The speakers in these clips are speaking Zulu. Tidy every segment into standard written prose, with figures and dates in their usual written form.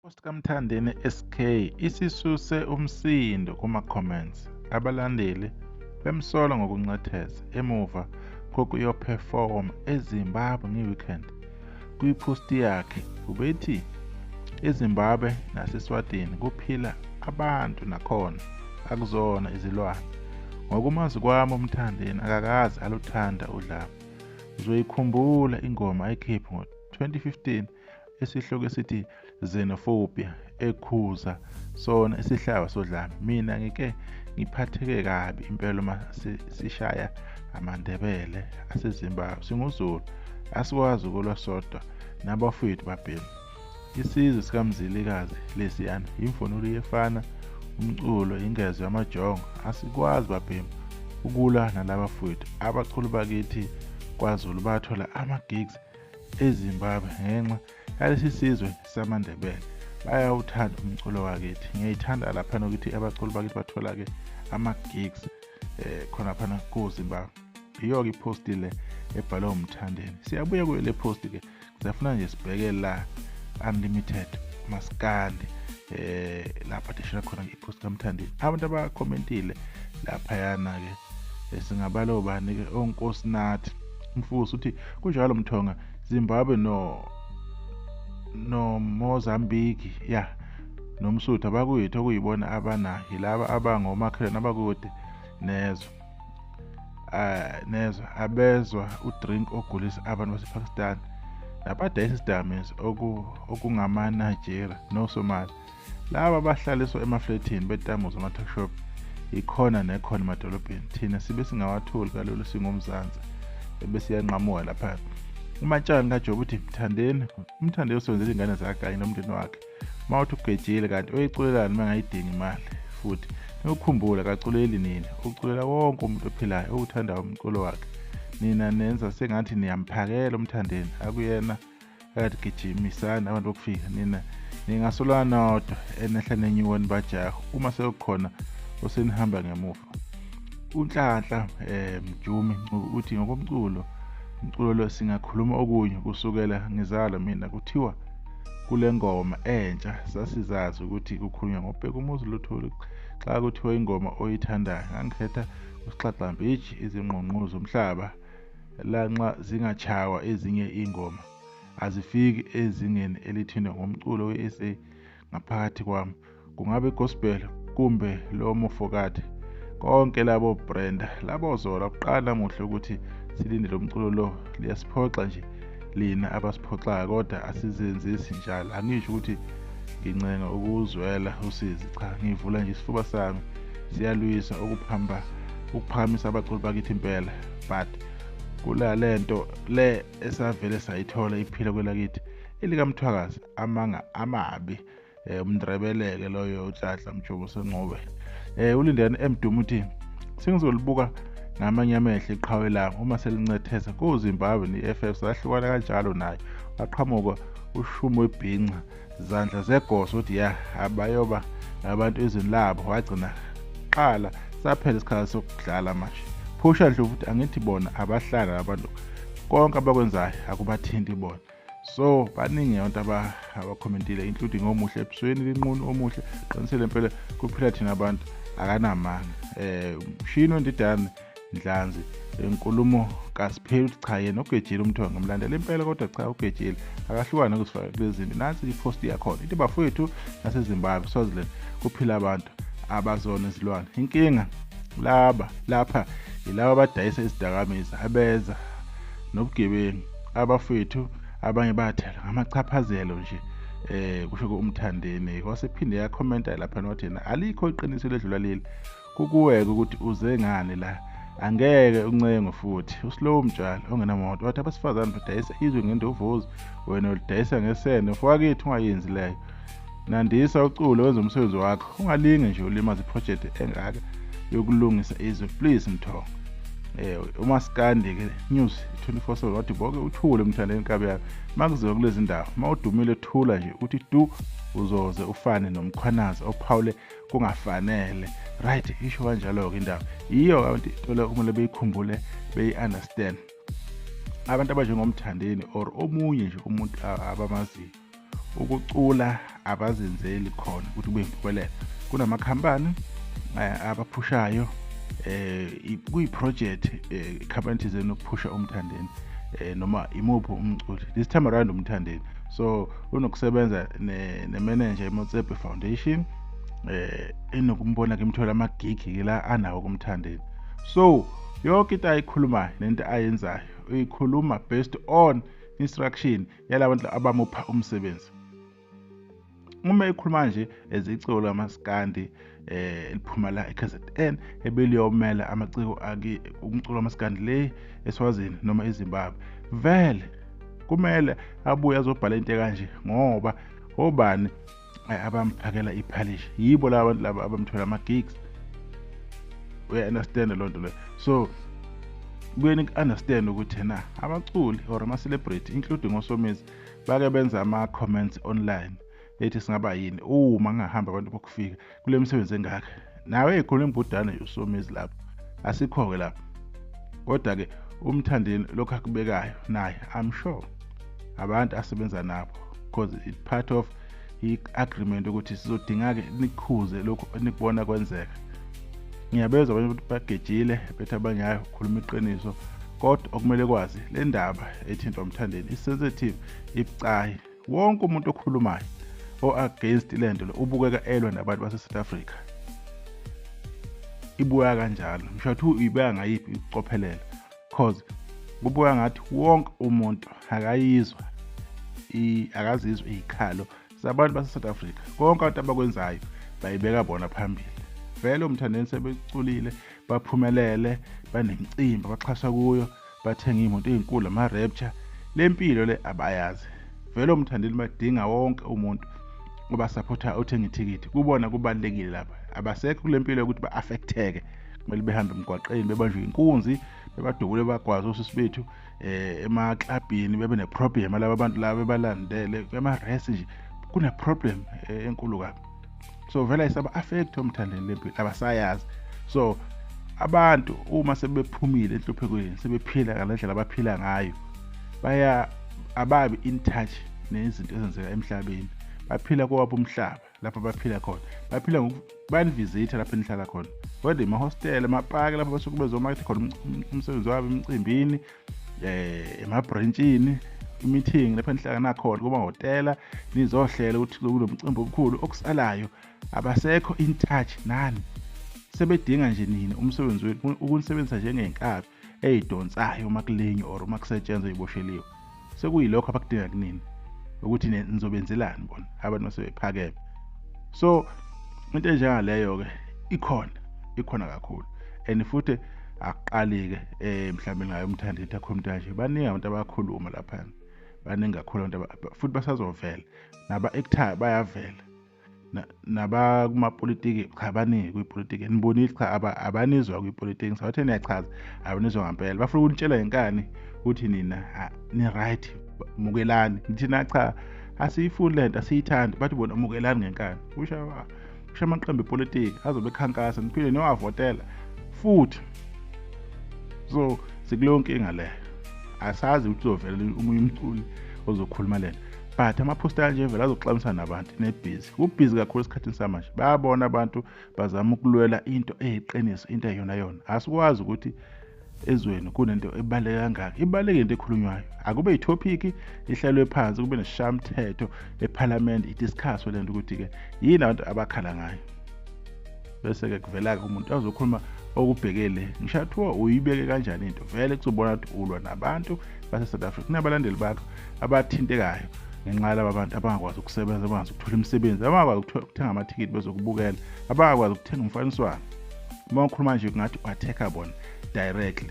Ipost kaMthandeni SK isisuse umsindo kuma-comments, abalandeli bemsola ngokuncetheza emuva kokuyophefoma eZimbabwe nge-weekend. Kwiphosti yakhe ubethi eZimbabwe naseSwatini kuphila abantu nakhona akuzona izilwane. Ngokumazi kwami uMthandeni akakaze aluthanda udlame. Uzoyikhumbula ingoma ayikhipha ngo-2015 esihloko esithi Xenophobia ekhuza sona isihlava sodlame. Mina ngike ngiphatheke kabi impela uma sishaya amaNdebele aseZimbabwe. SinguZulu asikwazi ukulwa sodwa nabafowethu babhemu. Isizwe sikaMzilikazi lesiyana imvunulo iyefana, umculo, ingezo yamajongo. Asikwazi babhemu ukulwa nalaba fowethu. Abaculi bakithi kwaZulu bathola ama-gigs eZimbabwe ngenxa yalesi sizwe samaNdebele. Bayawuthanda umculo wakithi. Ngiyayithanda laphana ukuthi abaculi bakithi bathola-ke ama-gigs khonaphana kuZimbabwe. Yiyo-ke iphosti le ebhalwe uMthandeni. Siyabuya kuyo le post-ke, siyafuna nje sibheke la Unlimited Maskandi lapha dishela khona ipost kaMthandeni. Abantu abakhomentile laphayana-ke singabala obani-ke oNkosinathi Mfusi uthi kunjalo Mthonga, Zimbabwe no Mozambique ya nomSuthu abakwethu okuyibona abanayo yilaba abangomakhelwane abakude nezwe nezwe abezwa udrink ogulisa abantu basePakistan nabadayisa isidakamizwa okungama-Nigeria noSomali. Laba bahlaliswa emaflethini betamuza ama-tuckshop ikhona nekhona emadolobheni. Thina sibe singawatholi kalula singuMzansi ebese iyanqamuka lapha. UMatshani kaJobe uthi Mthandeni, uMthandeni usebenzela iy'ngane zakhe kanye nomndeni wakhe. Uma uthi ugejile kanti uyiculelani uma engayidingi imali futhi nikukhumbule akaculeli nina, uculela wonke umuntu ophilayo owuthandayo umculo wakhe. Nina nenza sengathi niyamphakela uMthandeni, akuyena akathi gijimisani abantu bokufika. Nina ningasolana nodwa enehla nenyuka nibajaha uma sekukhona osenihamba ngemuva. UNhlanhla Mjumi uthi ngokomculo umculo lo singakhuluma okunye kusukela ngizalwa mina kuthiwa kule ngoma entsha sasizazi ukuthi kukhulunywa ngoBhekumuzi Luthuli. Xa kuthiwa ingoma oyithandayo ngangikhetha uSixaxambiji, izingqungqulu zomhlaba lanxa zingachawa ezinye iy'ngoma azifiki ezingeni elithintwa ngomculo we-SA ngaphakathi kwami. Kungabe gospel kumbe lo mofokati konke labo Brenda labo Zola kuqala namuhla ukuthi silinde lo mculo lo liyasiphoxa nje lina abasiphoxayo kodwa asizenzisi njalo. Angisho ukuthi ngincenga ukuzwela usizi, cha ngivula nje isifuba sami siyalwisa ukuphamba ukuphakamisa abaculi bakithi impela, but kulalento le esavele sayithola iphila kwelakithi elikaMthwakazi amanga amabi. Umndrebeleke loyo uTlahla Mjobo Senqobe. ULindani Emdumo uthi sengizolibuka ngamanye amehlo iqhawe lami uma selincetheza koZimbabwe ne-EFF sahlukana kanjalo nayo. Waqhamuka ushumo webhinca zandla zegoso uthi ya abayoba ngabantu ezweni labo wagcina qala saphela isikhala sokudlala manje. Phusha Ndlovu uthi angithi bona abahlala abantu konke abakwenzayo akubathinti bona. So baningi abantu abakhomentile including omuhle ebusweni linqunu omuhle qinisele impela kuphila thina abantu akanamanga. Mshini wendidane Ndlanzi inkulumo kasipheli uthi cha yena ugejile umthongo ngimlandela impela kodwa cha ugejile akahlukane ukuzifaka kulezi zinto. Nansi ipost yakhona ithi bafowethu naseZimbabwe Swaziland kuphila abantu abazona izilwane. Inkinga laba lapha yilaba abadayisa izidakamizwa abeza nobugebengu. Abafowethu abanye bathela ngamachaphazelo nje kusho uMthandeni. Wasephinde yakhomenta lapha wathi yena alikho iqiniso ledlula leli, kukuweke ukuthi uze ngani la angeke uncengwe futhi. USlow Mtshali ongenamoto wathi abasifazane badayisa izwe ngendovozi wena ulidayisa ngesende mfowakithu ungayenzi leyo. Nandisa uculo wenza umsebenzi wakho ungalinge nje ulimaze iproject engaka yokulungisa izwe please Mthongo. uMaskandi ke News 24/7 wathi bonke uthule Mthandeni inkabi yakho makuziwa kulezi ndawo mawudumile thula nje uthi du uzoze ufane noMkhwanazi ophawule kungafanele. Right, isho kanjalo-ke indaba yiyo abantu into le kumele beyikhumbule beyi-understand. Abantu abanjengomthandeni or omunye nje umuntu abamaziyo Ukucula abazenzeli khona ukuthi kube impumelelo. Kunamakhampani abaphushayo, kuyi-project, ikhampani thizeni ukuphusha uMthandeni noma imuphi umculi, this time around uMthandeni. So unokusebenza ne-manager eMotsepe Foundation, enokumbona ke imthola ama-gig la anawo kuMthandeni. So yonke into ayikhulumayo nento ayenzayo uyikhuluma based on instruction yalabantu abamupha umsebenzi. Uma ekhuluma nje eziciko lamaskandi eliphuma la eKZN ebeliyomela amaciko aki umculo wamaskandi le eSwazini noma eZimbabwe, vele kumele abuye azobhala into kanje, ngoba obani abamphakela iphalishi? Yibo laba bantu laba abamthola ama-gigs. Uya-understand loo nto leyo? So kuye niku-understand ukuthi na abaculi or ama-celebrity, including osomizi, bake benza ama-comments online ethi singaba yini uma ngingahamba abantu bokufika kule misebenzi engaka. Nawe ekhona imbudane nje uSomizi lapho, asikho-ke lapho. Kodwa-ke uMthandeni lokhu akubekayo naye, I'm sure abantu asebenza nabo, because it part of i-agreement ukuthi sizodinga-ke nikukhuze lokhu enikubona kwenzeka. Ngiyabezwa abanye ukuthi bagejile, bethi abanye hayi, ukhuluma iqiniso, kodwa okumele kwazi, le ndaba ethintwa uMthandeni i-sensitive, ibucayi. Wonke umuntu okhulumayo o-against le nto le ubukeka elwa nabantu base-South Africa. Ibuya kanjalo, ngisho ukuthi uyibeka ngayiphi ikucophelela, cause kubuka ngathi wonke umuntu akayizwa, akazizwa iy'khalo zabantu base-South Africa. Konke abantu abakwenzayo bayibeka bona phambili. Vele uMthandeni sebeculile, baphumelele, banemicimbi abaxhaswa kuyo, bathenga iy'moto ey'nkulu, ama-Rapture. Le mpilo le abayazi. Vele uMthandeni badinga wonke umuntu obasaphotha, othenga ithikithi, kubona kubalulekile. Lapha abasekho kule mpilo yokuthi ba-affecteke, kumele behambe emgwaqeni bebanjwe inkunzi, bebadubule, bagwaze osisi bethu emaklabhini, bebe ne-problem laba bantu laba bebalandele ema-res nje. Kune-problem enkulu kabi. So vele ayisaba-affect oMthandeni le mpilo, abasayazi. So abantu uma sebephumile enhluphekweni, sebephila ngale ndlela abaphila ngayo, baya ababi in touch nezinto ezenzeka emhlabeni. Baphila kowabo umhlaba lapho baphila khona, baphila bayanivizitha lapho enihlala khona, whether emahostela, emapaki lapho basuke bezomaketha khona umsebenzi wabo, emicimbini, emabhrentshini, i-meeting lapho enihlangana khona kumahhotela, nizohlela ukuthi kunomcimbi omkhulu okusalayo. Abasekho in touch nani, sebedinga nje nina umsebenzi wenu, ukunisebenzisa njengey'nkabi ey'donsayo uma kulinywa or uma kusetshenzwa ey'bosheliwe. Sekuyilokho abakudinga kunini, ukuthi nizobenzelani bona abantu masebephakeme. So into enjengaleyo-ke ikhona, ikhona kakhulu, and futhi akuqali-ke mhlawumbe ngayo uMthandeni akhuluma into kanje. Baningi abantu abakhuluma laphana, baningi kakhulu abantu, futhi basazovela naba-actayo bayavela, nabakumapolitiki. Cha, baningi kwipolitiki, nibonile. Cha, abanizwa kwipolitiki, ngisawuthe niyachaza, abanizwa ngampela. Bafuna ukunitshela ngenkani ukuthi nina ni-right, mukelani. Thina cha, asiyifuni lento, asiyithandi. Bathi bona mukelani ngenkani. Kusho kusho amaqembu epolitiki azobe ekhankasa, niphinde niyowavotela futhi. So sikuleyo nkinga leyo, asazi ukuthi uzovela omunye umculi ozokhuluma lento, but amaphosta kanje vele azoxabisa nabantu nebhizi. Kubhizi kakhulu esikhathini samanje. Bayabona abantu bazama ukulwela into eyiqiniso, into eyiyona yona. Asikwazi ukuthi ezweni kunento ebaluleke kangaka, ibaluleke into ekhulunywayo. Akube yi-topic ihlalwe phansi, kube nesishayamthetho ephalamende, i-discusswe lento ukuthi-ke yini abantu abakhala ngayo, bese-ke kuvela-ke umuntu azokhuluma okubhekele. Ngisho kuthiwa uyibeke kanjani into, vele kuzobona ukuthi ulwa nabantu base-South Africa. Kunabalandeli bakho abathintekayo ngenxa yalaba bantu abangakwazi ukusebenza, abangakwazi ukuthola imisebenzi, abangakwazi ukuthenga amathikithi bezokubukela, abangakwazi ukuthenga umfaniswano. Uma ukhuluma nje kungathi u-attack-a bona directly.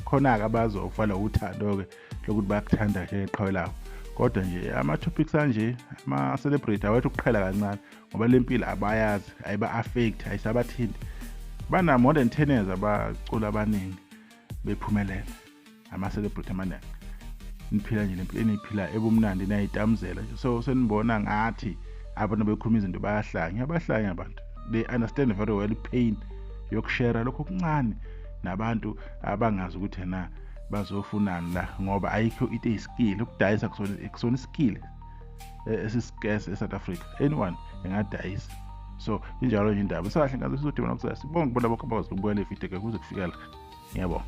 Khona-ke abazovala uthando-ke lokuthi bayakuthanda njengeqhawe labo, kodwa nje ama-topics anje, ama-celebrity awethu ukuqhela kancane, ngoba le mpilo abayazi, ayiba-affect, ayisabathinti. Bana more than 10 years abaculi abaningi bephumelela, ama-celebrity amaningi, niphila nje lempilo eniyiphilayo ebumnandi, niyayitamuzela nje. So senibona ngathi abantu bekhuluma izinto bayahlanya, abahlanya abantu. They understand very well i-pain yokushare lokho okuncane nabantu abangazi ukuthi na bazofunani la, ngoba ayikho into eyi-skill ukudayisa, kusona iskill. esiscarce eSouth Africa. Anyone engadayisa. So injalo nje indaba. Sahle ngaze sizodibana kusasa. Sibonge kubona bonke abakwazi ukubukela le video kuze kufika la. Ngiyabonga.